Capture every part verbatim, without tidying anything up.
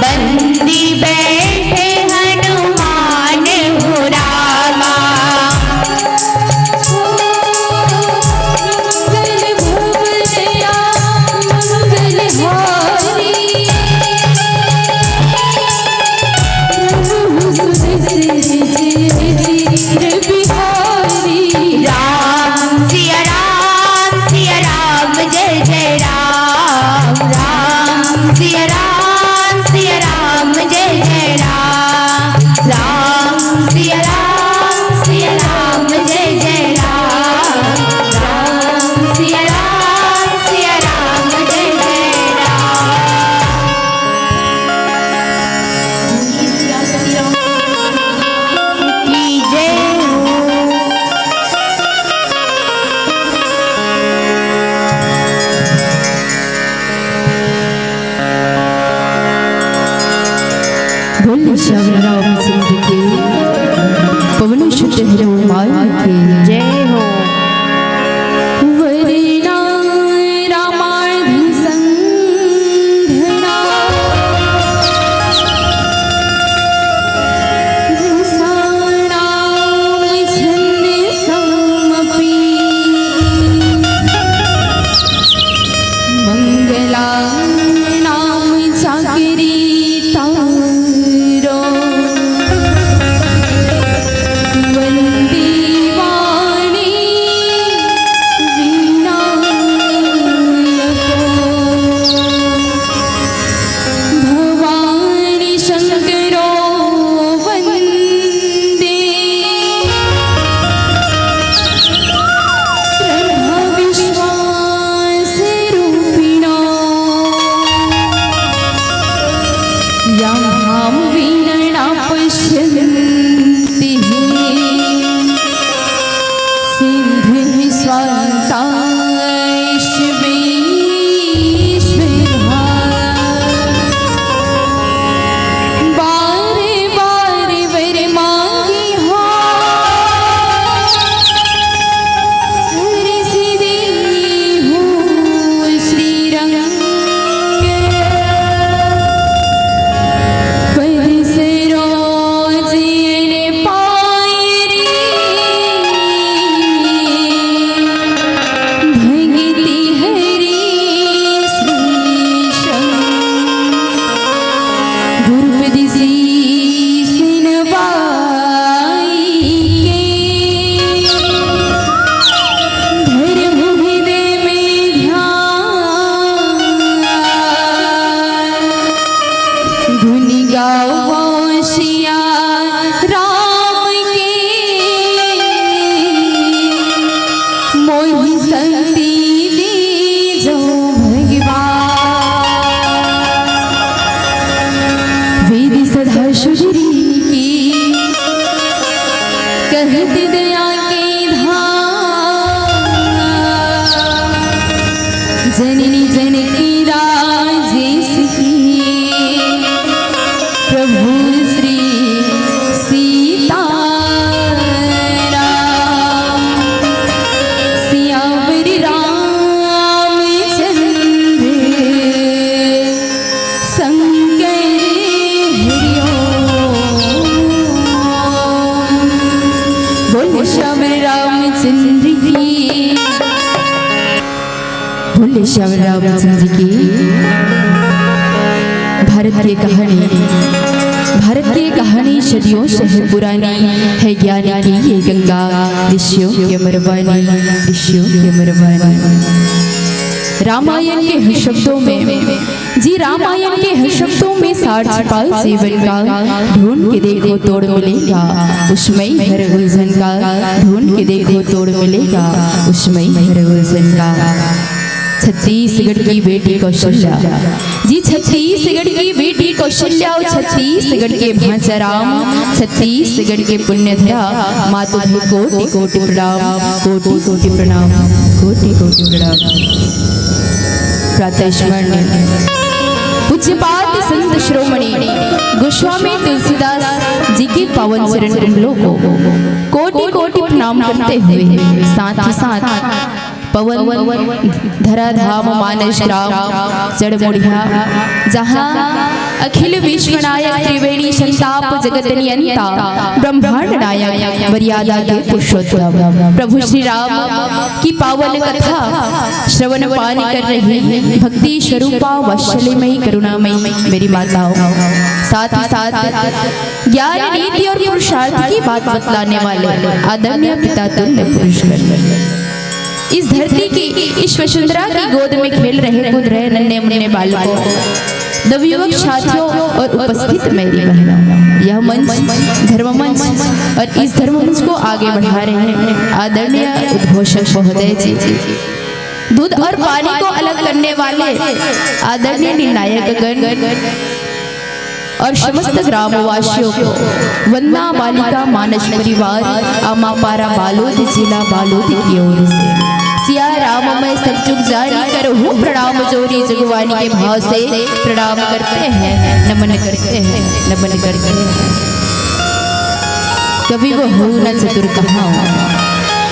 बंदी बैठे हनुमान हो रामा। मंगल भवन राम मंगल हारी। प्रभु सुदर्शन चरण चिर बिहारी। राम सिया राम सिया राम जय जय राम। राम सिया राम सिया राम जय जय राम। राम सिया राम सिया राम जय जय राम। राम सिया राम सिया राम जय जय राम। की जय हो। बोल श्याम रामचंद्र के, पवन सुत हनुमान के। जय हो। वरना रामाधि संघना रसाणां छन्दसामपि। मङ्गलानां चाकरीतारो वन्दी वाणी विनायको। भवानी शंकरो वन्दे श्रद्धाविश्वासरूपिणो। यां भावेन न पश्यन्ति सिद्धिं स्वान्ताश्च विश्वधा। बार बार वर मांगी हो, हरषि देहु श्रीरंग। पद सरोज अन पाय रे, भगति हरि श्रीशं। गुरुपद शीश नवाई के, धरहु हृदय में ध्यान। गुण गावो सिया राम के, मोहि शक्ति दीजो भगवान। वेद सदा सुधरी की, कहत दया के धाम। जननी जनक राजेश की, प्रभु श्री सीताराम। सियावर रामचंद्र शंकर हरि ओम। बोल श्याम रामचंद्र की। बोले श्याम रामचंद्र की। भारत की कहानी, भारत की कहानी सदियों से है पुरानी, है ज्ञान की ये गंगा, ऋषियों की अमर वाणी, ऋषियों की अमर वाणी। रामायण के हर शब्दों में, जी, रामायण के हर शब्दों में सार छिपा जीवन का। ढूंढ के देखो तोड़ मिलेगा उसमें हर उलझन का। ढूंढ के देखो तोड़ मिलेगा उसमें हर उलझन का। छत्तीसगढ़ की बेटी कौशल्या, जी, छत्तीसगढ़ की बेटी कौशल्या और छत्तीसगढ़ के भांचा राम, छत्तीसगढ़ के पुण्य धरा, माँ तुम्हें कोटि कोटि प्रणाम, कोटि कोटि प्रणाम, कोटि कोटि प्रणाम। प्रातः स्मरण। पूज्यपाद संत शिरोमणि गोस्वामी तुलसीदास जी के पावन चरण कमलों को कोटि कोटि प्रणाम करते हुए साथ ही साथ पवन धरा धाम मानस ग्राम चढ़मुड़िया, जहाँ अखिल विश्वनायक त्रिवेणी संताप जगत नियंता ब्रह्मांड नायक मर्यादा के पुरुषोत्तम प्रभु श्री राम की पावन कथा श्रवण पान कर रही भक्ति स्वरूपा वात्सल्यमयी करुणामयी मेरी माताओं, साथ ही साथ ज्ञान, नीति और पुरुषार्थ की बात बतलाने वाले आदरणीय पिता तुल्य पुरुषगण, इस धरती की, इस वसुंधरा की गोद में खेल रहे कूद रहे नन्हे मुन्ने बालकों, नवयुवक साथियों और उपस्थित मेरी बहनों, यह मंच धर्म मंच और इस धर्म मंच को आगे बढ़ा रहे हैं आदरणीय उद्घोषक महोदय जी, दूध और पानी को अलग करने वाले आदरणीय निर्णायक गण और समस्त ग्रामवासियों को वंदना बालिका मानस परिवार आमापारा बालोद, जिला बालोद की ओर से सिया राम मैं सब जुग जानी, करहूँ प्रणाम जोरी जुगवानी के भाव से प्रणाम करते हैं, नमन करते हैं, नमन करते हैं। कवि वहउ न चतुर कहाऊं,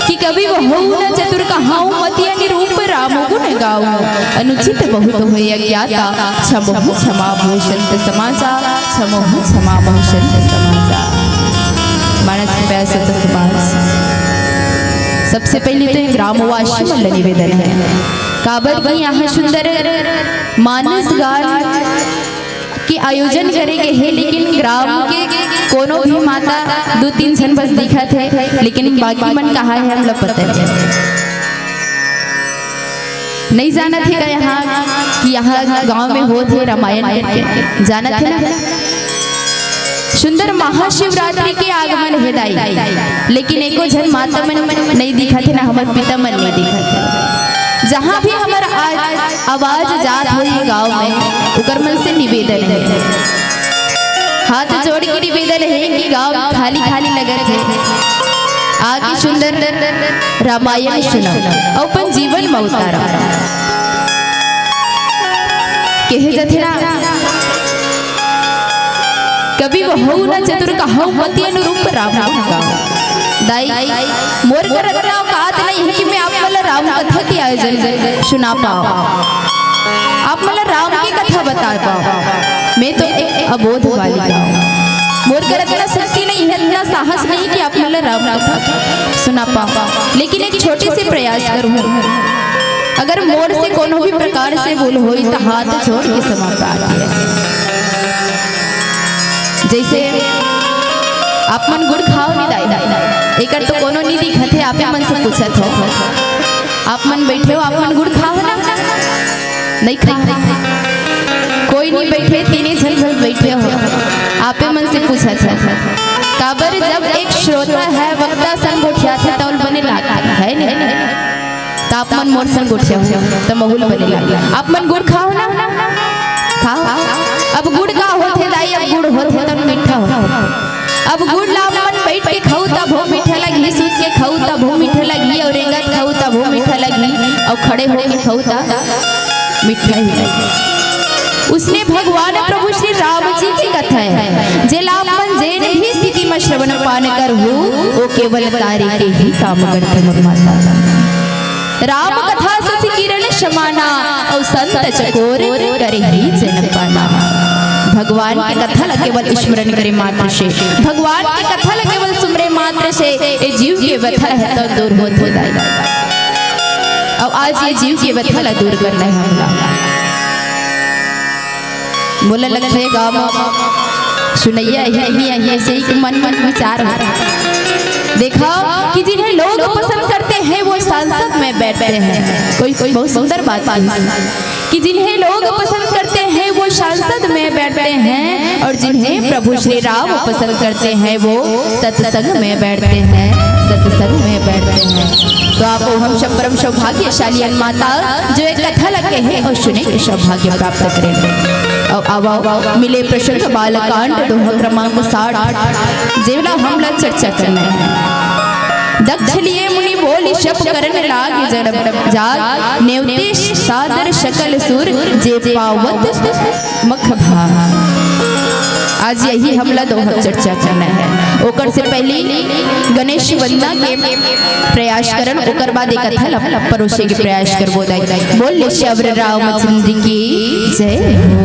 कि कवि वहउ न चतुर कहाऊं, मति अनिरूप राम गुण गाऊं। अनुचित बहुत होय अज्ञाता, क्षमहु क्षमा भव संत समाजा, क्षमहु क्षमा भव संत समाजा। मानस कृपया संत समाज, सबसे पहले तो ये ग्रामवासी मन ल निवेदन है, काबर कि यहाँ सुंदर मानस गान के आयोजन करे गे हे, लेकिन ग्राम के कोनो भी माता दू तीन झन बस दिखत हे, लेकिन बाकी मन कहाँ हे, हमला पता नहीं। नहीं जानत हे का यहाँ, कि यहाँ गांव में होत हे रामायण करके? जानत हे ना? सुंदर महाशिवरात्रि के आगमन हे दाई, लेकिन एको झन माता मन नहीं दिखत हे ना, हमर पिता मन नहीं दिखत हे। जहाँ भी हमर आ-, आवाज जात होही गांव में, ओकर मन से निवेदन हे, हाथ जोड़ के निवेदन हे कि गांव खाली खाली लगत हे, आके सुंदर रामायण सुनव अउ अपन जीवन म उतारव। कहे जाथे ना, कवि वहउ न चतुर कहाऊं, मति अनुरूप राम गुण गाऊं। दाई, मोर कर अतना औकात नहीं हे कि मैं आप मन ल राम कथा के आयोजन सुना पाऊं, आप मन ल राम के कथा बता पाऊं। मैं तो एक अबोध बालिका हूं, मोर कर अतना शक्ति नहीं हे, अतना साहस नहीं कि आप मन ल राम कथा सुना पाऊं, लेकिन एक छोटे से प्रयास करूं। अगर मोर से कोनो भी प्रकार से भूल होही, त हाथ जोड़ के क्षमा प्रार्थी हे। जैसे आप मन गुड़ खाव नहीं दाई, एकर तो कोनो नहीं दिखत हे, आपे मन से पूछत हो। आप मन बैठे हो, आप मन गुड़ खाव ना? नहीं खाव। कोई नहीं बैठे, तीने झन बस बैठे हो, आपे मन से पूछत हो। काबर जब एक श्रोता हे, वक्ता संग गोठियाथे, त ओला बने लागथे, हे नहीं? त आप मन मोर संग गोठियाहू, त महू ल बने लागही। आप मन गुड़ खाव ना? खाव। अब गुड़ का होथे दाई? अब गुड़ होथे त मीठा होथे। अब गुड़ ला आप मन बैठ के खाहू तभो मीठा लगही, सूत के खाहू तभो मीठा लगही, अउ रेंगत खाहू तभो मीठा लगही, अउ खड़े होके खाहू त मीठा ही लगही। उसने भगवान प्रभु श्री राम जी के कथा हे, जेला आप मन जेन भी स्थिति म श्रवण पान करहू, वो केवल तारे के ही काम करथे मोर माता। राम कथा शशि किरण समाना, अउ संत चकोर करही जन पाना। भगवान के कथा ला केवल स्मरण करे मात्र से, भगवान के कथा ला केवल सुमरे मात्र से, ए जीव के व्यथा हे त दूर होथे दाई। अउ आज ये जीव के व्यथा ला दूर करना हे हमला। मोला लगथे गाँव म सुनइया ही नहीं हे, ऐसे ही मन मन विचार हो। देखो कि जिन्हें लोग पसंद करते हैं वो संसद में बैठते हैं। कोई, कोई बहुत सुंदर बात कही कि जिन्हें लोग पसंद करते हैं वो संसद में बैठते हैं, और जिन्हें प्रभु श्री राम पसंद करते हैं वो सत्संग में बैठते हैं, सत्संग में बैठते हैं। तो आप ओहम शम परम सौभाग्यशाली अन माता, जो एक कथा ला कहे अउ सुने के सौभाग्य प्राप्त करे। अउ आवा मिले प्रसंग बालकांड दोहा क्रमांक साठ, जेवला हमला चर्चा करना हे। दक्ष लिए मुनि बोली शप करन लाग जन जाग, नेवते सादर सकल सुर जे पावत मख भाग। आज यही हमला दो हम चर्चा करना है। ओकर से पहले गणेश वंदना के प्रयास करन, ओकर बाद एक कथा ला परोसे के प्रयास करबो दाई। बोल ले श्यावर रामचंद्र की जय हो।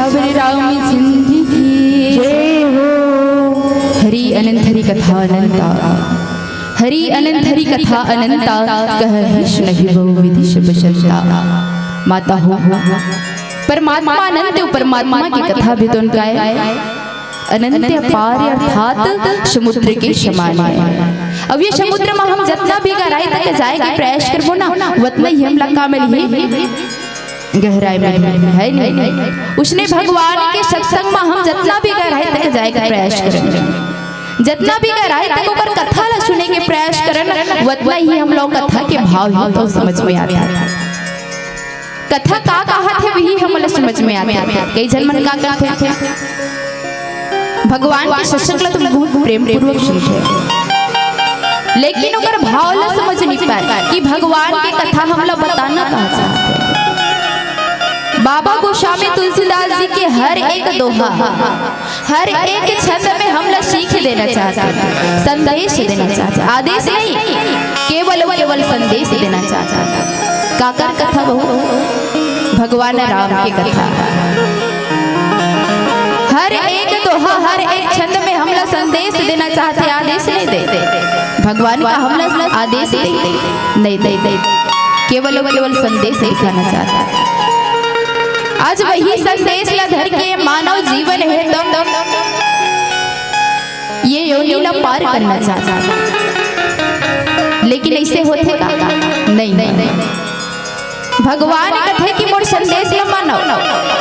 श्री रामचंद्र की जय हो। हरि अनंत हरि कथा अनंता, हरि अनंत हरि कथा अनंता, कहहिस नहीं बहु विधि सब संता। माता हो, परमात्मा अनंत अउ परमात्मा के कथा भी तो उनका है। अनंत अपार अर्थात समुद्र के समान है। अब ये समुद्र में हम जितना भी गहराई तक जाए के प्रयास करबो ना, उतना ही हमला का मिलही, गहराई मिलही, है नहीं? उसने भगवान के सत्संग में हम जितना भी गहराई तक जाए के प्रयास करन, जितना भी गहराई तक ओकर कथा ला सुने के प्रयास करन, उतना ही हम लोग कथा के भाव ही तो समझ में आता है। कथा का कहत हे, वही हमला समझ में आथे। कई झन मन का करथे, भगवान के सत्संग ला तो बहुत प्रेम पूर्वक सुनथे, लेकिन ओकर भाव ला समझ नहीं पाए कि भगवान के कथा हमला बताना का चाहथे। बाबा गोस्वामी तुलसीदास जी के हर एक दोहा, हर एक छंद में हमला सीख देना चाहथे, संदेश देना चाहथे, आदेश नहीं, केवल अउ केवल संदेश देना चाहथे। काकर कथा बहू? भगवान राम के कथा। हर एक दोहा, हर एक छंद में हमला संदेश देना चाहथे, आदेश नहीं देथे। भगवान का हमला आदेश देथे, नहीं देथे, केवल अउ केवल संदेश दिखाना चाहथे। आज वही संदेश ला धर के मानव जीवन हे तो ये योनि ला पार करना चाहथे, लेकिन ऐसे होथे का? नहीं, नहीं। भगवान कथे कि मोर संदेश ला मानो,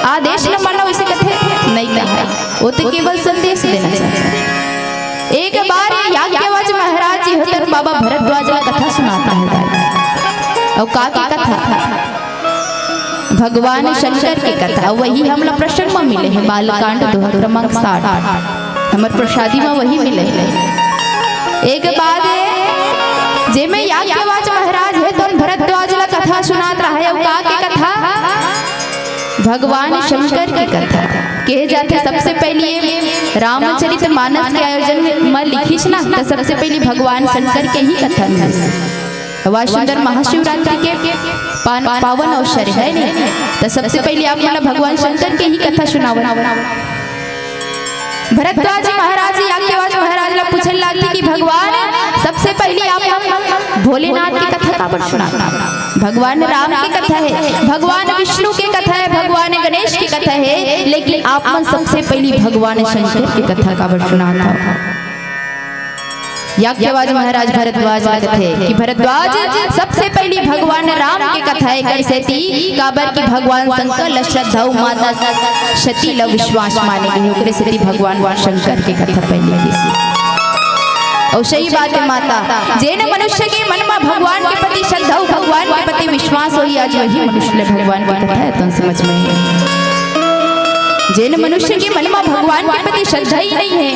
आदेश ला मानो, इसे कथे नहीं कहा। वो तो केवल संदेश देना चाहथे। एक बार याज्ञवल्क्य महाराज जी होतन, बाबा भरद्वाज ला कथा सुनात हे। अउ का के कथा? भगवान शंकर के कथा, वही हमला प्रसंग में मिले हे, बालकांड दोहा क्रमांक साठ, हमर प्रसादी में वही मिले हे। एक बात हे, जेमे याज्ञवल्क्य महाराज हे तो भरद्वाज ला कथा सुनात रहे, अउ का के कथा? भगवान शंकर के कथा। कहे जाथे सबसे पहली ये रामचरित मानस के आयोजन में लिखिस ना, तो सबसे पहली भगवान शंकर के ही कथा लिखिस। वह सुंदर महाशिवरात्रि के पान-, पावन अवसर हे नहीं, तो सबसे पहले आप मन ला भगवान शंकर के ही कथा सुनावन। भरद्वाज महाराज याज्ञवल्क्य महाराज ला पूछे लागथे कि भगवान, सबसे पहले आप मन भोलेनाथ के कथा काबर सुनात? भगवान राम के कथा हे, भगवान विष्णु के कथा हे, भगवान गणेश के कथा हे, लेकिन आप मन सबसे पहले भगवान शंकर के कथा काबर सुनात? याज्ञवल्क्य महाराज भरद्वाज ला कथे कि भरद्वाज, सबसे पहली भगवान राम के कथा एकर सेती, काबर कि भगवान शंकर ला श्रद्धा अउ माता सती ला विश्वास माने गे, ओकरे सेती भगवान शंकर के कथा पहली किसी। अउ सही बात हे माता, जेन मनुष्य के मन में भगवान के प्रति श्रद्धा अउ भगवान के प्रति विश्वास होही, आज वही मनुष्य ला भगवान के कथा हे तो समझ में हे। जेन मनुष्य के मन में भगवान के प्रति श्रद्धा ही नहीं हे,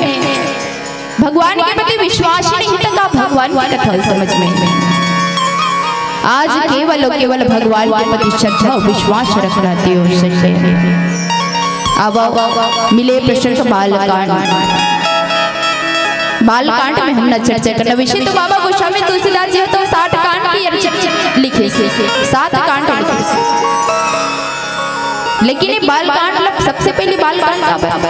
भगवान के प्रति विश्वास ही नहीं, तो का भगवान की कथा समझ में? आज केवल और केवल भगवान के प्रति श्रद्धा और विश्वास रखना अति आवश्यक हे। अब मिले प्रसंग बालकांड। बालकांड में हमला चर्चा करना विषय तो बाबा गोस्वामी तुलसीदास जी तो साठ कांड की रचना लिखे से, सात कांड लिखे से। लेकिन ये बालकांड, मतलब, सबसे पहले बालकांड का बात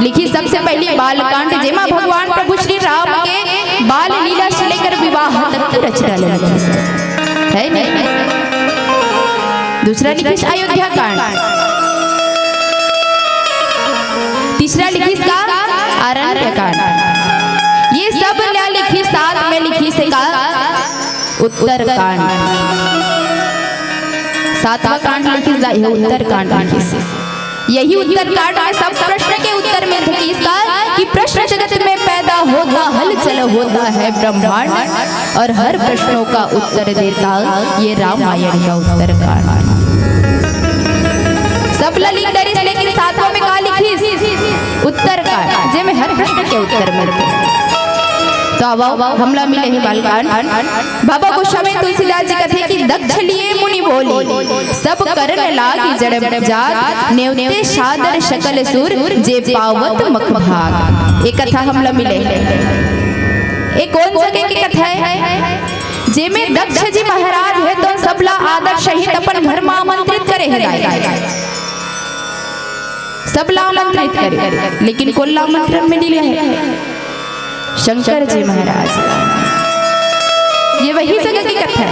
लिखिस, सबसे पहले बालकांड, जेमा भगवान प्रभु श्री राम के बाल लीला से लेकर विवाह तक की रचना लिखिस, हे नहीं? दूसरा लिखिस अयोध्या कांड, तीसरा लिखिस का आरण्य कांड, ये सब ला लिखिस, साथ में लिखिस का उत्तर कांड। सातवां कांड लिखिस, ये उत्तर कांड लिखिस। यही उत्तर कांड में सब प्रश्न के उत्तर मिलथे कि इसका, कि प्रश्न जगत में पैदा होता, हलचल होता है ब्रह्मांड, और हर प्रश्नों का उत्तर देता ये रामायण का उत्तर कांड। सब ला लिख डरिस, लेकिन सातवां में का लिखिस? उत्तर कांड, जेमे हर प्रश्न के उत्तर मिलथे। तो अब हमला मिले हे बालकांड। बाबा गोस्वामी तुलसीदास जी कथे कि दक्ष लिए मुनि बोली, सब करन लागी जड़ जात, नेवते सादर सकल सुर, जे पावत मख भाग। ये कथा हमला मिले हे। ये कोन जगह के कथा हे? जेमे दक्ष जी महाराज हे तो सबला आदर सहित अपन घर में आमंत्रित करे हे दाई। सब ला आमंत्रित करे, लेकिन कोन ला आमंत्रण मिले हे? शंकर जी महाराज। ये वही जगह की कथा हे।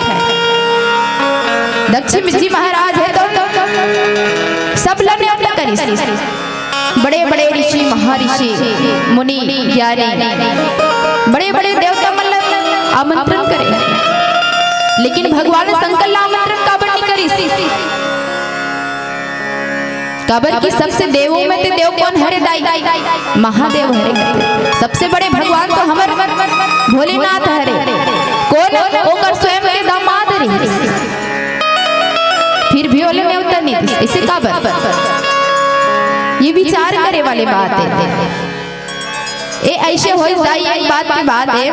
दक्ष जी महाराज हे तो सब ला नेवता करिस। बड़े-बड़े ऋषि, महर्षि, मुनि, ज्ञानी, बड़े-बड़े देवता मन ला आमंत्रण करे, लेकिन भगवान शंकर ला आमंत्रण काबर नहीं करिस? काबर कि सबसे देवों में ते देव कोन हरे दाई? महादेव हरे। सबसे बड़े भगवान तो हमर भोलेनाथ हरे। कोन? ओकर स्वयं के दामाद रहिस। फिर भी ओला नेवता नहीं दिस। इसे काबर? ये विचार करे वाले बात हे। ए ऐसे होइस दाई, एक बात के बात हे।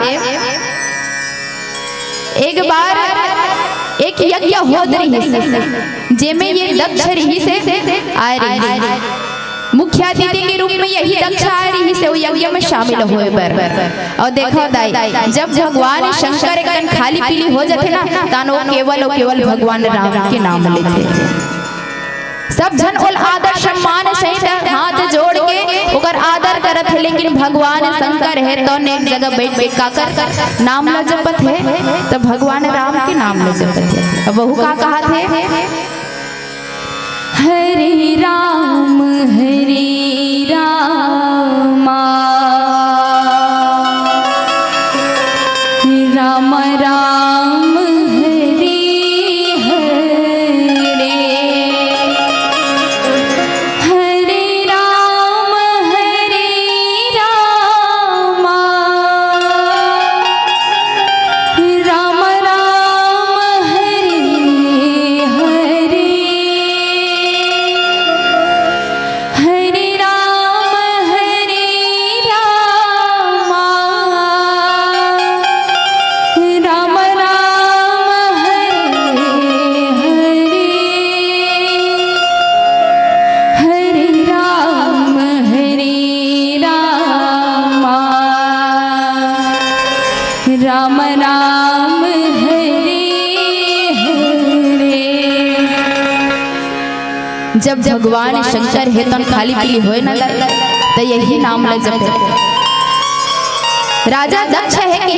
एक बार एक यज्ञ होत रहिस, जेमे ये दक्ष रहिस हे, आय रहिस। मुख्य अतिथि के रूप में यही दक्ष आय रहिस हे, वो यज्ञ में शामिल होय बर। अउ देखव दाई, जब भगवान शंकर एक कन खाली पीली हो जाथे ना, तहान वो केवल, वो केवल भगवान राम के नाम लेथे। सब झन ओला आदर सम्मान सहित हाथ जोड़ के ओकर आदर करत हे, लेकिन भगवान शंकर हे तो एक जगह बैठ के काकर नाम ला जपत हे, तो भगवान राम के नाम ला जपत हे। अब वहू का कहत हे, हरे राम, हरे रामा, राम राम, हरे हरे, हरे राम, हरे रामा, राम राम, हरे हरे, हरे राम, हरे रामा, राम राम, हरे हरे, हरे राम, हरे रामा, राम राम, हरे हरे। जब भगवान शंकर हे तन खाली पीली होय ना, त यही नाम ल जपे। राजा दक्ष हे कि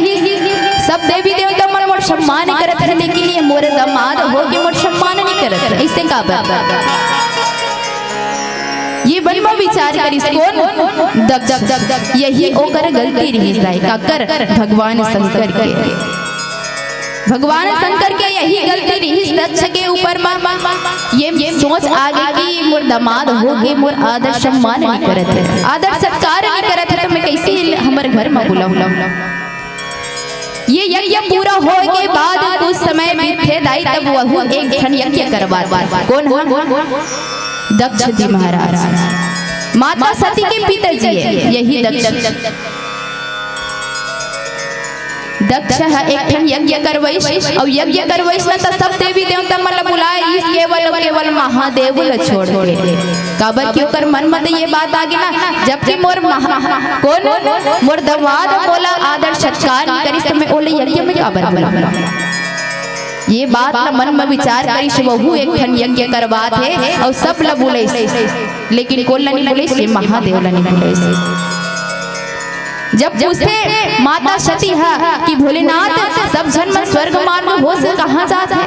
सब देवी देवता मन मोर सम्मान करत हे, लेकिन ये मोर दामाद हो के मोर सम्मान नहीं करत हे, ऐसे काबर? ये मन म विचार करिस कोन? दक्ष। यही ओकर गलती रहिस हे। काकर? भगवान शंकर के। भगवान शंकर के यही गलती रहिस दक्ष के ऊपर म। ये सोच आ गे कि मोर दामाद हो के मोर आदर सम्मान नहीं करत हे, आदर सत्कार नहीं करत हे, तो मैं कैसे हमर घर म बुलाऊं? ये यज्ञ पूरा होय के बाद कुछ समय बीते दाई, तब वहू एक ठन यज्ञ करवात। कोन ह? दक्ष जी महाराज। माता सती के पिताजी हे यही दक्ष। दक्ष ह एक ठन यज्ञ करवइस, अउ यज्ञ करवइस न त सब देवी देवता मन ल बुलाइस, केवल, केवल महादेव ल छोड़ के। काबर कि ओकर मन म त ये बात आ गे ना, जबकि मोर महा-, कोन? मोर दामाद मोला आदर सत्कार नइ करिस, त मैं ओला यज्ञ में काबर बुलाऊं? ये बात ल मन म विचार करिस, वहू एक ठन यज्ञ करवात हे अउ सब ल बुलाइस, लेकिन कोन ल नइ बुलाइस? ये महादेव ल नइ बुलाइस। जब पूछे माता सती ह कि भोलेनाथ, सब झन मन स्वर्ग मार्ग होस कहाँ जात हे,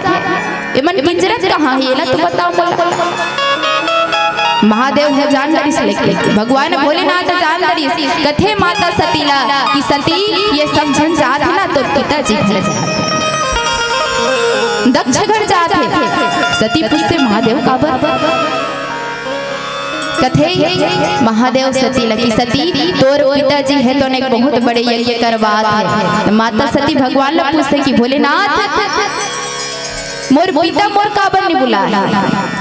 एमन किंजरत कहाँ हे, एला तो बताव मोला। महादेव ह जान डरिस, लेकिन भगवान भोलेनाथ जान डरिस, कथे माता सती ला कि सती, ये सब झन जात हे ना तोर पिताजी घर जात हे, दक्ष घर जात हे। सती पूछथे महादेव काबर? कथे महादेव सती ल कि सती, तोर पिताजी हे तोन एक बहुत बड़े यज्ञ करवात हे। त माता सती भगवान ल पूछथे कि भोलेनाथ, मोर पिता मोर काबर नइ बुलाय?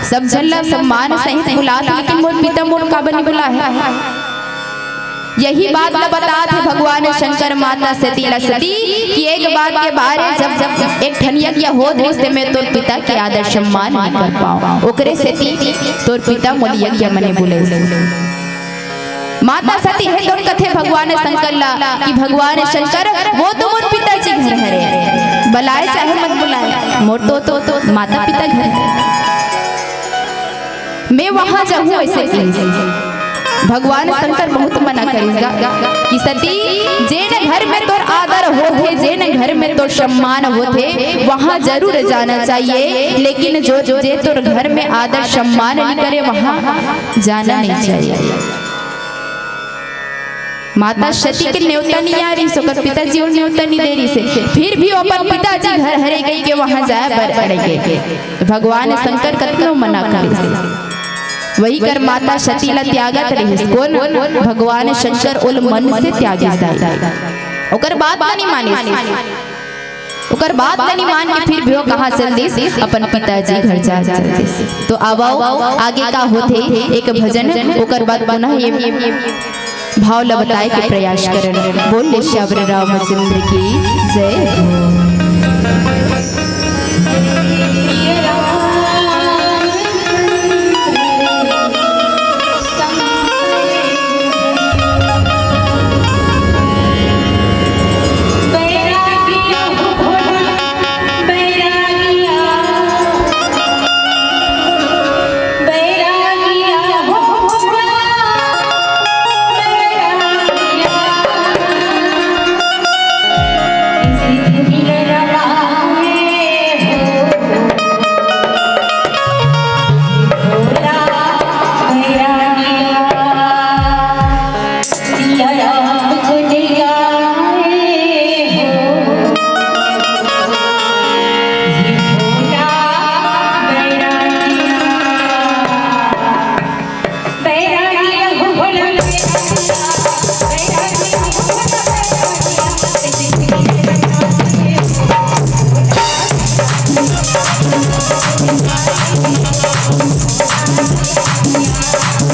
सब झन ल सम्मान सहित बुलात हे, लेकिन मोर पिता मोर काबर नइ बुलाय? यही बात ल बतात हे भगवान शंकर माता सती ल, सती कि एक बात के बारे, जब, जब एक ठन यज्ञ होत रिहिस ते में तोर पिता के आदर सम्मान नइ कर पाव, ओकरे सेती तोर पिता मोला यज्ञ म नइ बुलाइस। माता सती हे तोन कथे भगवान शंकर ला कि भगवान शंकर, वो तो मोर पिताजी घर हरे, बलाय चाहे मत बुलाय, मोर तो, तो, तो माता पिता घर हरे। मैं वहां जाहूं, ऐसे कहिस। भगवान शंकर बहुत मना करिस गा कि सती, जेन घर में तोर आदर होथे, जेन घर में तोर सम्मान होथे, वहां जरूर जाना चाहिए, लेकिन जो, जे तोर घर में आदर सम्मान नहीं करे, वहां जाना नहीं चाहिए। माता सती के नेवता नहीं आ रहिस, ओकर पिताजी ओला नेवता नहीं दे रहिस हे, फिर भी वो अपन पिताजी घर हरे कहिके वहां जाए बर अड़ गे। भगवान शंकर कतनो मना करिस, वही कर माता सती ला त्यागत रहिस। कोन? भगवान शंकर ओला मन से त्यागिस दाई। ओकर बात ला नहीं मानिस। ओकर बात ला नहीं मान के फिर भी वो कहाँ चल दिस? अपन पिताजी घर जा चल दिस। तो आवव, आगे का होथे एक भजन, ओकर बाद पुनः ये भाव ला बताए के प्रयास करन। बोल ले सियावर रामचंद्र की जय हो।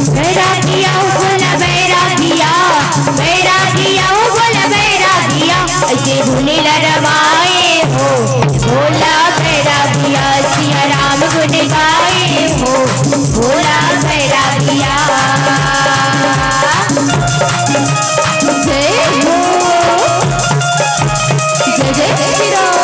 बैरागिया हो भोला बैरागिया, बैरागिया हो भोला बैरागिया, ऐसे भोले ला रमाए हो। भोला बैरागिया सिया राम गुण गाए हो। भोला बैरागिया। जय हो। जय जय श्री राम।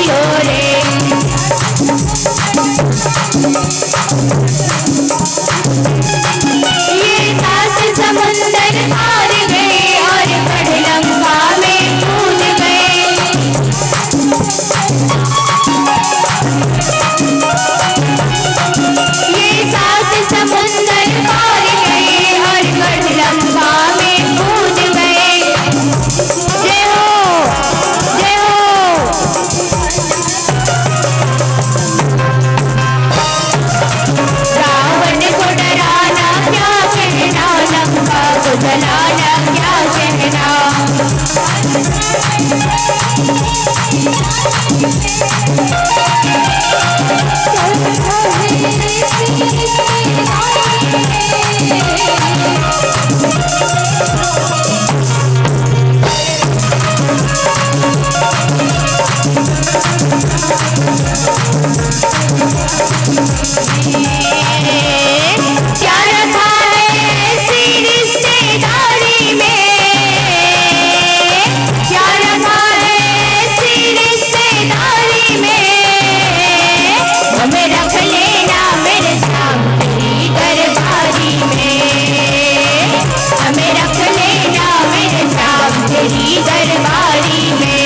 तोरे। ये सात समुंदर पार गए और गढ़ लंका में कूद गए। ये सात समुंदर पार गए और गढ़ लंका में कूद गए। जय हो, जय हो। रावण को डराना क्या कहना, लंका को जलाना क्या कहना। क्या रखा है ऐसी रिश्तेदारी में, क्या रखा है ऐसी रिश्तेदारी में, हमें रख लेना मेरे साथ तेरी दरबारी में, हमें रख लेना मेरे साथ तेरी दरबारी में।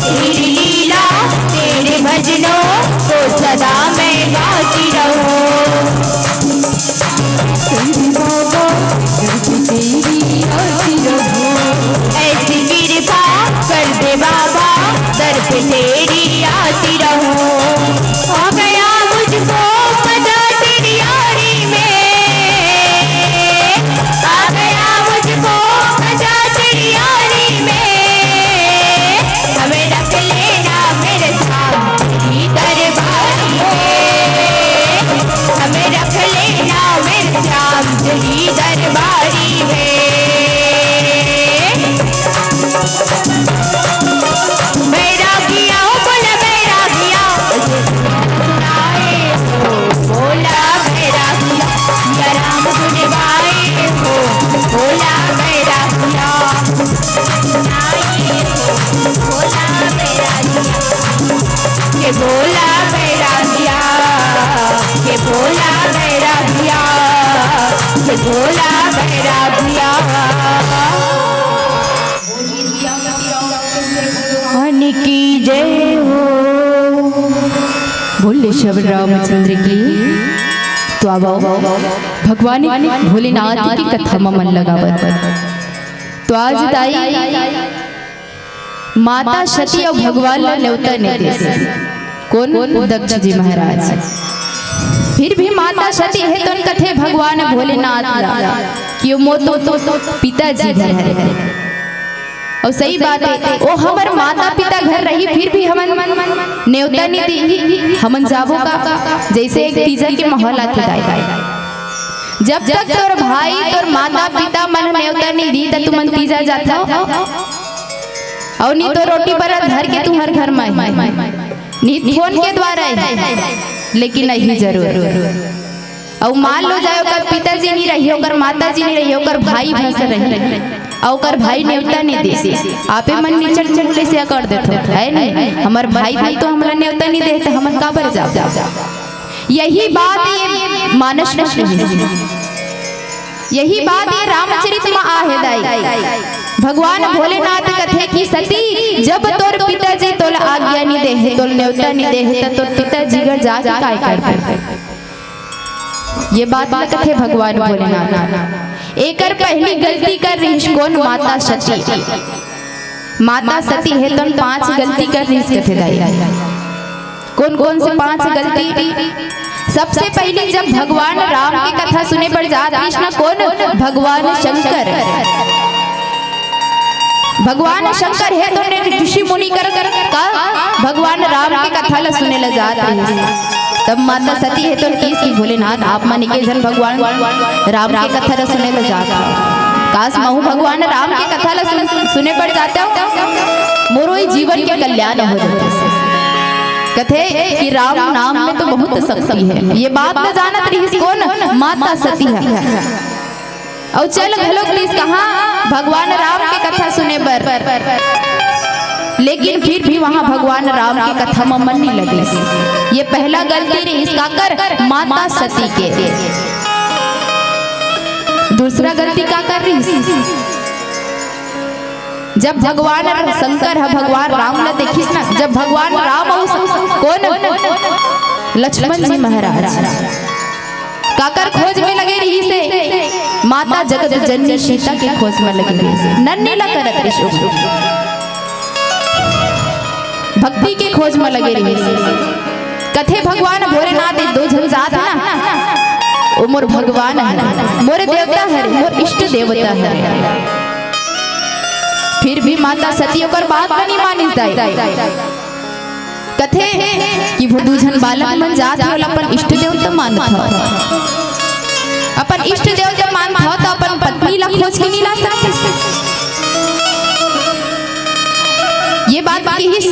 तेरी लीला, तेरे भजनों को सदा मैं गाती रहूं। तेरी बाबा, दर पे तेरी आती रहूं। ऐसी कृपा कर दे बाबा, दर पे तेरी आती रहूं। आ गया मुझको मजा तेरी यारी में, आ गया मुझको मजा तेरी यारी में। हमें रख लेना मेरे साथ तेरी दरबारी में, हमें रख लेना मेरे साथ तेरी दरबारी में। बैरागिया, ओ बोला बैरागिया, सुनाए हो, बोला बैरागिया, या राम गुण गाए हो, बोला बैरागिया, सुनाए हो, बोला बैरागिया, के बोला बैरागिया, के बोला बैरागिया, के बोला बैरागिया। भगवान की जय हो। बोले श्री रामचंद्र की। तो आवो भगवान भोलेनाथ की कथा म मन लगावत। तो आज दाई माता सती अउ भगवान ला नेवता नइ देस। कोन? दक्ष जी महाराज। फिर भी माता सती हे तोन कथे भगवान भोलेनाथ ला कि ओ मोर तो पिताजी घर हरे। अउ सही बात हे, ओ हमर माता पिता घर रही, फिर भी हमन नेवता नइ देही, हमन जाबो का? जइसे एक तीजा के माहौल आथे दाई, जब तक तोर भाई, तोर माता पिता मन नेवता नइ दी, त तुमन तीजा जाथव? अउ नी तो रोटी बरत धर के तुंहर घर म आही, नी फोन के द्वारा आही, लेकिन आही जरूर। अउ मान लो जाए ओकर पिताजी नी रही, ओकर माताजी नी रही, ओकर भाई बस रही, अउ ओकर भाई नेवता नी देस, आपे मन निचट मुंह ले से अकड़ देथव, हे नी? हमर भाई भी तो हमला नेवता नी दे, त हमन काबर जाबो? यही बात ये मानस म कहिस। यही बात ये रामचरित म आहे दाई। भगवान भोलेनाथ कथे कि सती, जब तोर पिताजी तोला आज्ञा नी दे हे, तोला नेवता नी दे हे, त तोर पिताजी घर जाके काय करबे? ये बात ल कथे भगवान भोलेनाथ। एकर पहली गलती कर रिहिस कोन? माता सती। माता सती हे तोन पांच गलती कर रिहिस कथे दाई। कोन कोन से पांच गलती? सबसे पहली, जब भगवान राम के कथा सुने बर जात रहिस ना, कोन? भगवान शंकर। भगवान शंकर हे तो ने ऋषि मुनि कर, कर का भगवान राम के कथा ला सुने ला जात रहिस। तब माता सती हे तो कहिस कि भोलेनाथ, आप मन एके झन भगवान राम के कथा ला सुने ला जात हव। काश महू भगवान राम के कथा ला सुन, सुने बर जातेंव, मोरो ही जीवन के कल्याण हो जाते। कथे कि राम नाम में तो बहुत शक्ति है। ये बात न जानत रहिस कोन? माता सती ह। अउ चल घलोक दिस कहाँ? भगवान राम के कथा सुने बर। लेकिन फिर भी वहाँ भगवान राम के कथा म मन नहीं लगिस। ये पहला गलती रहिस काकर? माता सती के। दूसरा गलती काकर रहिस? जब भगवान शंकर ह भगवान राम ला देखिस ना, जब भगवान राम अउ स-, कोन? लक्ष्मण जी महाराज काकर खोज में लगे रहिस हे? माता जगत जननी सीता के खोज में लगे रहिस हे। नन्नी ला करत रहिस हे, भक्ति के खोज में लगे रहिस हे। कथे भगवान भोलेनाथ, ये दो झन जात हे ना, वो मोर भगवान हे, मोर देवता हरे, मोर इष्ट देवता हरे। फिर भी माता सती ओकर बात ला नहीं मानिस दाई। कथे कि वो दू झन बालक मन जात हे, ओला अपन इष्ट देवता मानत हव। अपन इष्ट देवता मानत हव, त अपन पत्नी ला खोज के नहीं ला सकतिस। ये बात कहिस।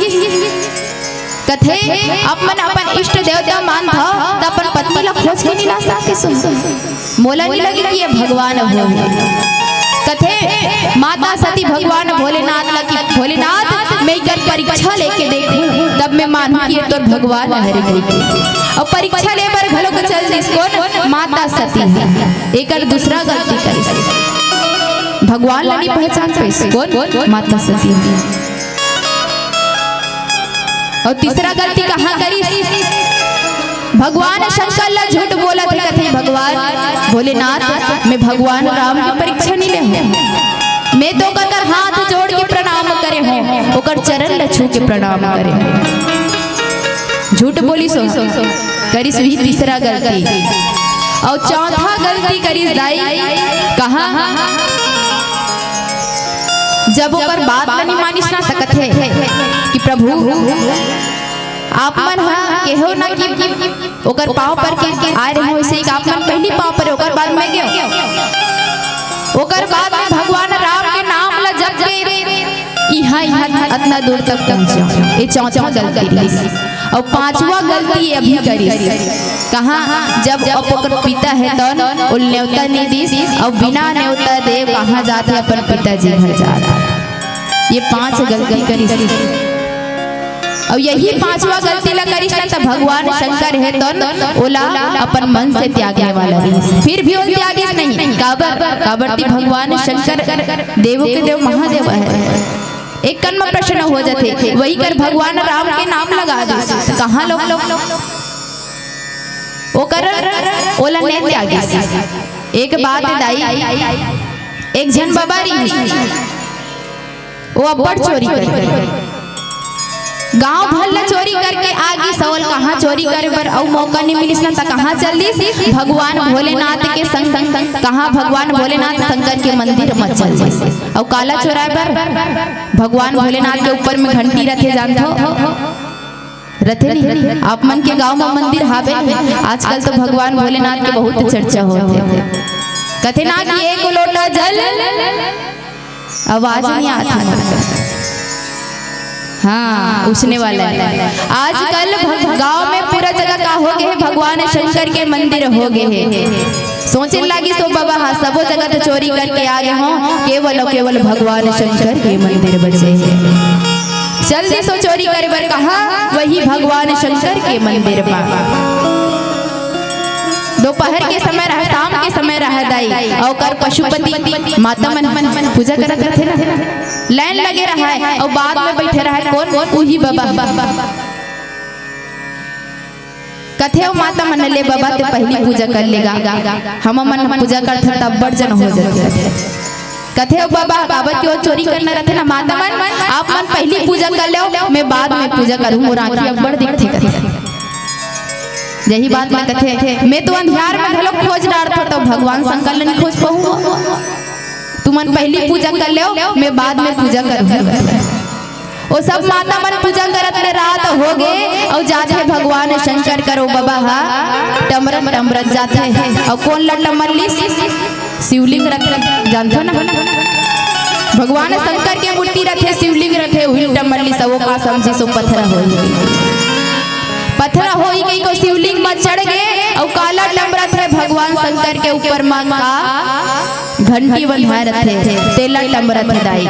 कथे, आप मन अपन इष्ट देवता मानत हव, त अपन पत्नी ला खोज के नहीं ला सकतिस। मोला नहीं लगे कि ये भगवान होही। कथे माता सती भगवान भोलेनाथ ला कि भोलेनाथ, मैं एकर परीक्षा लेके देखहूँ, तब मैं मानहूँ कि ये तोर भगवान हरे कहिके। अउ परीक्षा ले बर घलोक चल दिस कोन? माता सती ह। एकर दूसरा गलती करिस, भगवान ला नहीं पहचान पाइस कोन? माता सती ह। अउ तीसरा गलती कहाँ करिस? भगवान शंकर ला झूठ बोलत हे, कथे, "भगवान भोलेनाथ, मैं भगवान राम के परीक्षा नहीं ले हूँ, मैं तो ओकर हाथ जोड़ के प्रणाम करे हूँ, ओकर चरण ला छू के प्रणाम करे हूँ।" झूठ बोलिस, करिस वही तीसरा गलती। अउ चौथा गलती करिस दाई, कहाँ? जब ओकर बात ला नहीं मानिस ना, त कथे कि प्रभु, आप मन ह केहो ना कि ओकर पाँव पर के आए रहे हो, वैसे ही आप मन पहली पाँव पर, ओकर बाद मैं गेंव। ओकर बाद में भगवान राम के नाम ला जप के इहाँ, इहाँ अतना दूर तक पहुँचे। ये चौथा गलती रहिस। अउ पांचवा गलती ये अभी करिस। कहाँ? जब अब ओकर पिता हे तौन ओला नेवता नहीं दिस, अउ बिना नेवता दे कहाँ जात हे? अपन पिताजी घर जात हे। ये पांच गलती करिस। अउ यही पांचवा गलती ला करिस ना, त भगवान शंकर हे तौन ओला अपन मन से त्यागने वाला रहिस। फिर भी ओला त्यागिस नहीं। काबर? काबर कि भगवान शंकर देवों के देव महादेव हे। एक कन म प्रश्न हो जाथे, वही कर भगवान राम के नाम लगा दिस। कहाँ लोग, लोग ओकर ओला नहीं त्यागिस। एक बात हे दाई, एक झन बाबा रहिस, वो अब्बड़ चोरी करे। गांव भर ला चोरी करके आ गिस, ओला कहाँ चोरी करे बर अउ मौका नहीं मिलिस ना, त कहाँ चल दिस? भगवान भोलेनाथ के संग, संग, संग, कहाँ? भगवान भोलेनाथ शंकर के मंदिर म चल दिस। अउ काला चोराए बर? भगवान भोलेनाथ के ऊपर में घंटी रथे, जानथो? रथे नहीं? आप मन के गांव म मंदिर हावे नहीं? आजकल तो भगवान भोलेनाथ के बहुत चर्चा होथे। कथे ना कि एक लोटा जल, आवाज नहीं आत हे। हाँ, उसने वाला हे। आजकल भग-, गांव में पूरा जगह का हो गए हे? भगवान शंकर के मंदिर हो गए हे। सोचे लागिस ओ बाबा, हाँ, सबो जगह तो चोरी करके आ गे हों, केवल अउ केवल भगवान शंकर के मंदिर बचे हे। चल दिस ओ चोरी करे बर कहाँ? वही भगवान शंकर के मंदिर म। दोपहर के समय रहे, शाम के समय रहे दाई, अउ ओकर पशुपति माता मन पूजा करत रथे ना, लाइन लगे रहे, अउ बाद में बैठे रहे कोन? उही बाबा। कथे ओ माता मन ले, "बाबा, ते पहली पूजा कर लेगा, हम मन पूजा करथन त अब्बड़ जन हो जाथे।" कथे ओ बाबा, काबर के ओ चोरी करना रथे ना। माता मन, आप मन पहिली पूजा कर लेव, मैं बाद में पूजा करूँ, मोर आँखी अब्बड़ दिखथे कथे। यही बात में कथे, मैं तो अंधियार में घलो खोज डारथों, त भगवान शंकर ल नइ खोज पाहूँ। तुमन पहिली पूजा कर लेव, मैं बाद में पूजा करूँ। ओ सब माता मन पूजा करत ले रात होगे, अउ जाथे भगवान शंकर कर ओ बबा हा टमरत टमरत जाथे। अउ कोन ल टमर लिस? शिवलिंग रथे, जानथो ना? भगवान शंकर के मूर्ति रथे, शिवलिंग रथे, उही ल टमर लिस, अउ ओ का समझिस ओ पथरा होही। पथरा होही कहिके ओ शिवलिंग म चढ़ गे, अउ काला टमरत हे भगवान शंकर के ऊपर म का घंटी बंधाए रथे, तेला टमरत हे दाई।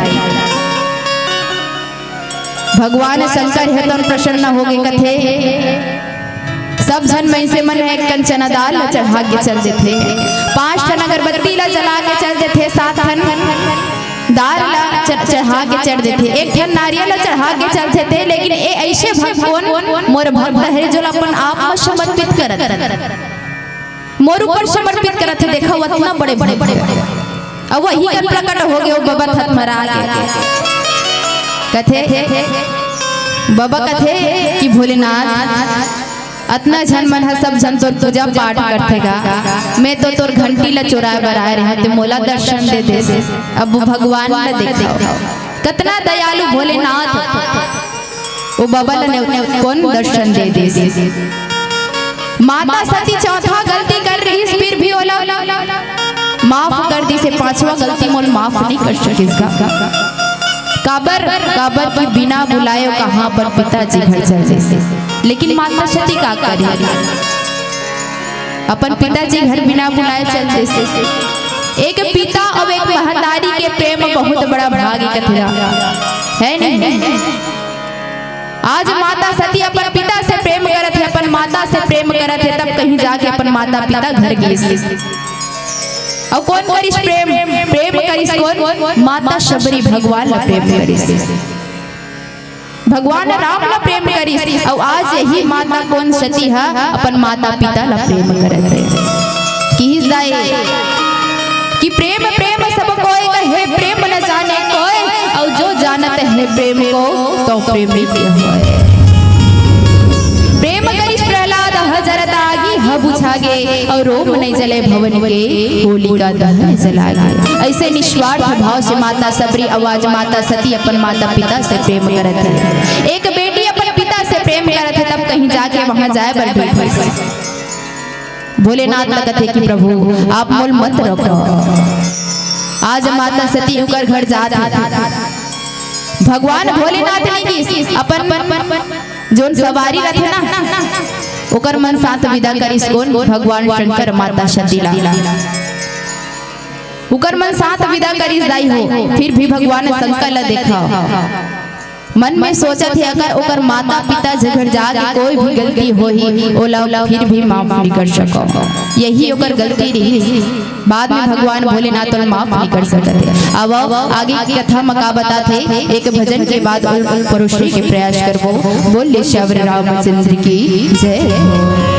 भगवान शंकर हे तउन प्रसन्न होगे कथे, सब झन मइनसे मन ह एक कन चना दार ल चढ़ा के चल देथे, पांच ठन अगरबत्ती ल जला के चल देथे, सात ठन दार ल च-, चढ़ा के चल देथे, एक ठन नारियल ल चढ़ा के चल देथे। लेकिन ए अइसे भक्त कोन? मोर भक्त हे, जो ल अपन आप म समर्पित करत मोर ऊपर समर्पित करत हे, देखव अतना बड़े भक्त। अउ वही कर प्रकट होगे ओ बबा थतमरा गे। कथे, बबा कथे कि भोलेनाथ, अतना झन मन ह सब झन तोर पूजा पाठ करथे गा, मैं तो तोर घंटी ल चोराए बर आए रहेंव, ते मोला दर्शन दे देस। अब भगवान ल देखव, कतना दयालु भोलेनाथ। ओ बबा ल ने कोन दर्शन दे देस? माता सती चौथा गलती कर रहिस, फिर भी ओला माफ कर दिस, पांचवा गलती मोला माफ नइ कर सकिस गा। काबर? काबर कि बिना बुलाए कहां अपन पिताजी घर चल देस। लेकिन माता सती का करे? अपन पिताजी घर बिना बुलाए चल देस। एक पिता अउ एक महतारी के प्रेम बहुत बड़ा भाग्य कथे गा, हे नहीं? आज माता सती अपन पिता से प्रेम करत हे, अपन माता से प्रेम करत हे, तब कहीं जाके अपन माता पिता घर गिस। अउ कोन करिस प्रेम? प्रेम करिस कोन? माता शबरी भगवान ल प्रेम करिस, भगवान राम ल प्रेम करिस। अउ आज यही माता कोन सती ह अपन माता पिता ल प्रेम करत हे। किहिस दाई कि प्रेम प्रेम सब कोय, कहे प्रेम न जाने कोय, अउ जो जानत हे प्रेम को, तो प्रेमी के होय। प्रेम करिस प्रहलाद ह जरत आगी, ह बुझा गे, अउ रोम नइ जले भवन के, होलिका दहन जला गे। अइसे निस्वार्थ भाव से माता शबरी अउ आज माता सती अपन माता पिता से प्रेम करत हे। एक बेटी अपन पिता से प्रेम करत हे, तब कहीं जाके वहां जाए बर बैठे। भोलेनाथ ल कथे कि प्रभु, आप मोल मत रोको। आज माता सती उकर घर जात हे। भगवान भोलेनाथ नइ गिस, अपन जोन सवारी रथे ना, ओकर मन साथ विदा करिस कोन? भगवान शंकर माता सती ला। उकर मन साथ विदा करिस दाई हो, फिर भी भगवान शंकर ला देखव। मन में सोचत हे, अगर ओकर माता पिता झगड़ जाके कोई भी गलती होही, ओला फिर भी माफ नइ कर सकव। यही ओकर गलती रहिस। बाद में भगवान भोलेनाथ ओला माफ नइ कर सकत हे। अब आगे के कथा म का बतात हे, एक भजन के बाद ओला परोसे के प्रयास करबो। बोल ले श्यावर रामचंद्र की जय।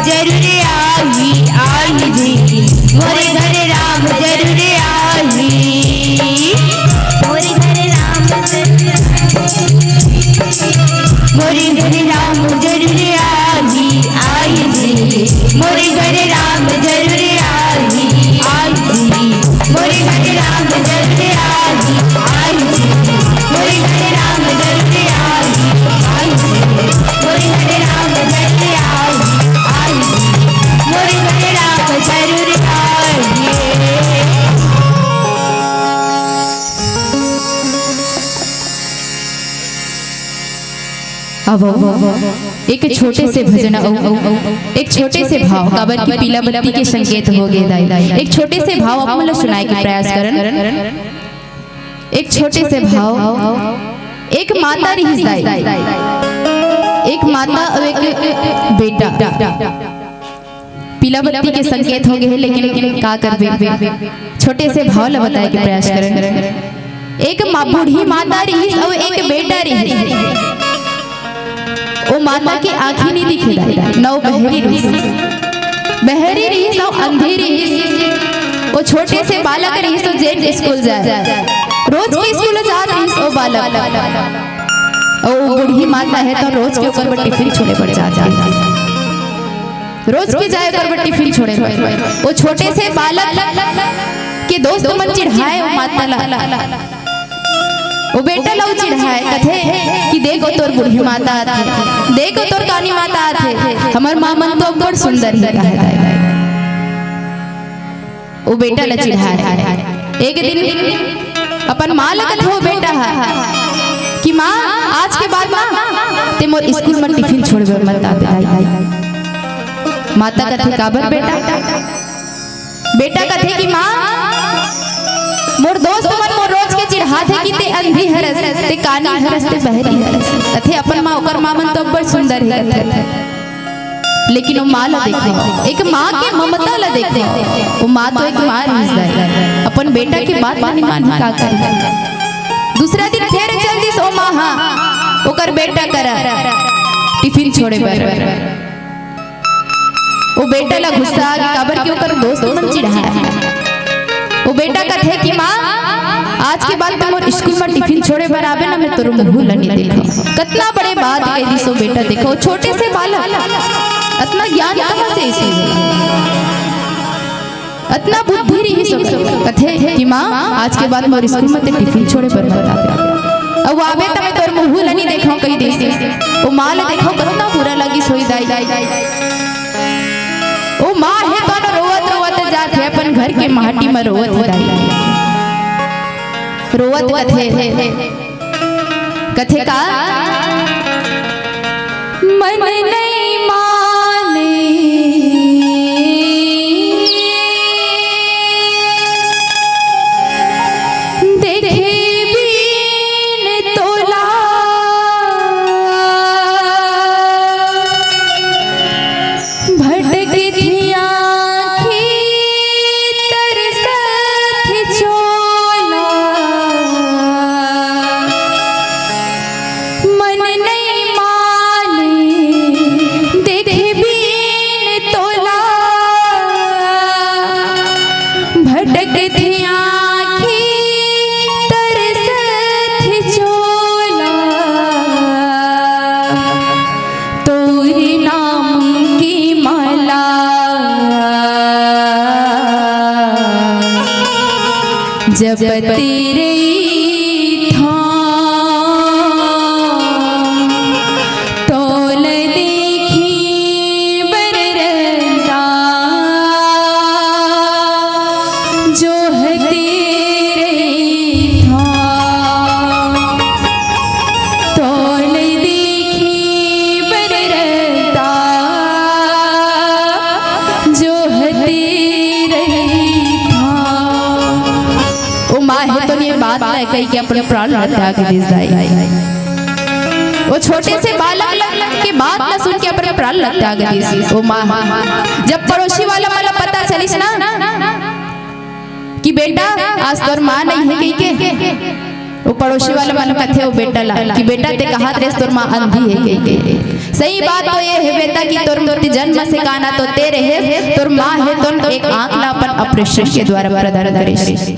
जरूर आही, आही जी। मोरे घर राम जरूर आही। मोरे घर राम जरूर मोरे घर राम जरूर आही, आही जी। मोरे घर राम जरूर आही, आही जी। मोरे घर राम जरूर आही, आही जी। मोरे घर राम जरूर आही, आही जी। मोरे घर राम जरूर आही, आही जी। मोरे घर राम जरूर आही। अब एक छोटे से भजन अउ एक छोटे से भाव, काबर कि पीला बत्ती के संकेत हो गे दाई। एक छोटे से भाव आप मन ल सुनाए के प्रयास करन। एक छोटे से भाव, एक माता रिहिस दाई, एक माता अउ एक बेटा। पीला बत्ती के संकेत हो गे हे, लेकिन का करबे, छोटे से भाव ल बताए के प्रयास करन। एक माँ, बूढ़ी माता रिहिस अउ एक बेटा रिहिस। ओ माता के आँखी नइ दिखे दाई, न ओ बहरी रिहिस, बहरी रिहिस, न ओ अंधी रिहिस। ओ छोटे से बालक रिहिस, ओ जेन स्कूल जाए, रोज के स्कूल जात रिहिस ओ बालक। ओ बूढ़ी माता हे त रोज के ओकर बर टिफिन छोड़े बर जात रिहिस। रोज के जाए ओकर बर टिफिन छोड़े बर। ओ छोटे से बालक के दोस्त मन चिढ़ाए ओ माता ला, ओ बेटा ला ओ चिढ़ाए, कथे कि देख ओ तोर बूढ़ी माता आथे, देख ओ तोर कानी माता आथे, हमर माँ मन तो अब्बड़ सुंदर हे कहे। ओ बेटा ला चिढ़ाए। एक दिन अपन माँ ला कथे ओ बेटा ह कि माँ, आज के बाद ना ते मोर स्कूल म टिफिन छोड़े बर मत आबे। माता कथे, काबर बेटा? बेटा कथे कि माँ, मोर दोस्त मन मोर रोज के चिढ़ाथे कि ते अंधी हरस, ते कानी हरस, ते बहरी हरस। कथे अपन माँ, ओकर माँ मन तो अब्बड़ सुंदर हे कथे। लेकिन ओ माँ ला देखो, एक माँ के ममता ला देखो। ओ माँ तो एक माँ रिहिस दाई, अपन बेटा के बात ला नइ मानही, का करही। दूसरा दिन फेर चल दिस ओ माँ ह ओकर बेटा करा टिफिन छोड़े बर। ओ बेटा ला गुस्सा आ गे, काबर कि ओकर दोस्त मन चिढ़ाए। ओ बेटा कथे कि माँ, आज के बाद ते मोर स्कूल म टिफिन छोड़े बर आबे ना, मैं तोर मुँह ला नइ देखंव। कतना बड़े बात कहि दिस ओ बेटा, देखो, छोटे से बालक, अतना ज्ञान कहाँ से इसे? अतना बुद्धि रिहिस ओकर। कथे कि माँ, आज के बाद मोर स्कूल म ते टिफिन छोड़े बर मत आबे। अउ आबे त मैं तोर मुँह ल नइ देखंव कहि दिस। ओ माँ ल देखो, कतना बुरा लगिस होही दाई। ओ माँ हे त न रोवत रोवत जात हे, अपन घर के माटी म रोवत हे दाई। रोवत कथे, कथे का, मन नइ माने, देखे बिन तोला, भटकत आँखी तरसत चोला। मन नइ माने देखे बिन तोला, भटकत आँखी तरसत चोला। तोर नाम के माला जपत रहिथंव, तोला देखे बर रद्दा जोहत रहिथंव। तोला देखे बर रद्दा जोहत रहिथंव। ओ माँ हे तो ये बात ला कहि के अपन प्राण ला त्याग दिस दाई। ओ छोटे से बालक ला, के बात ला सुन के अपन प्राण ला त्याग दिस। ओ माँ, जब पड़ोसी वाला मन ला पता चलिस ना कि बेटा आज तोर माँ नइ हे कहि के, ओ पड़ोसी वाला मन कथे ओ बेटा ला कि बेटा ते कहत रेहेस तोर माँ अंधी हे कहि के। सही बात तो ये हे बेटा कि तोर जन्म से काना तो ते रहे, तोर माँ हे तोन एक आँख ला अपन ऑपरेशन के द्वारा प्रदान करिस।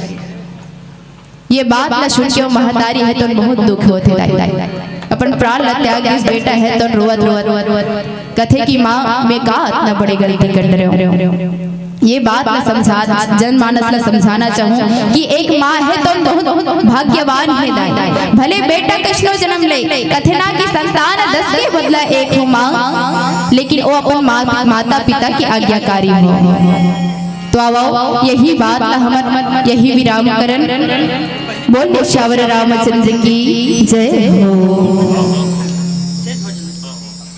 ये बात ला सुन के वो महतारी हे तोन बहुत दुख होथे दाई। अपन प्राण ला त्याग दिस बेटा हे तोन रोवत रोवत कथे कि माँ, मैं का अतना बड़े गलती कर रहे हो। ये बात ला समझा, जनमानस ला समझाना चाहूँ कि एक माँ हे तोन बहुत भाग्यवान हे दाई। भले बेटा कइसनो जन्म ले, कथे ना कि संतान दस के बदला एक हो माँ, लेकिन वो अपन माँ, माता पिता के आज्ञाकारी हो। तो आवो, यही बात ला हमन यही विराम करन। बोल सियावर रामचंद्र की जय हो।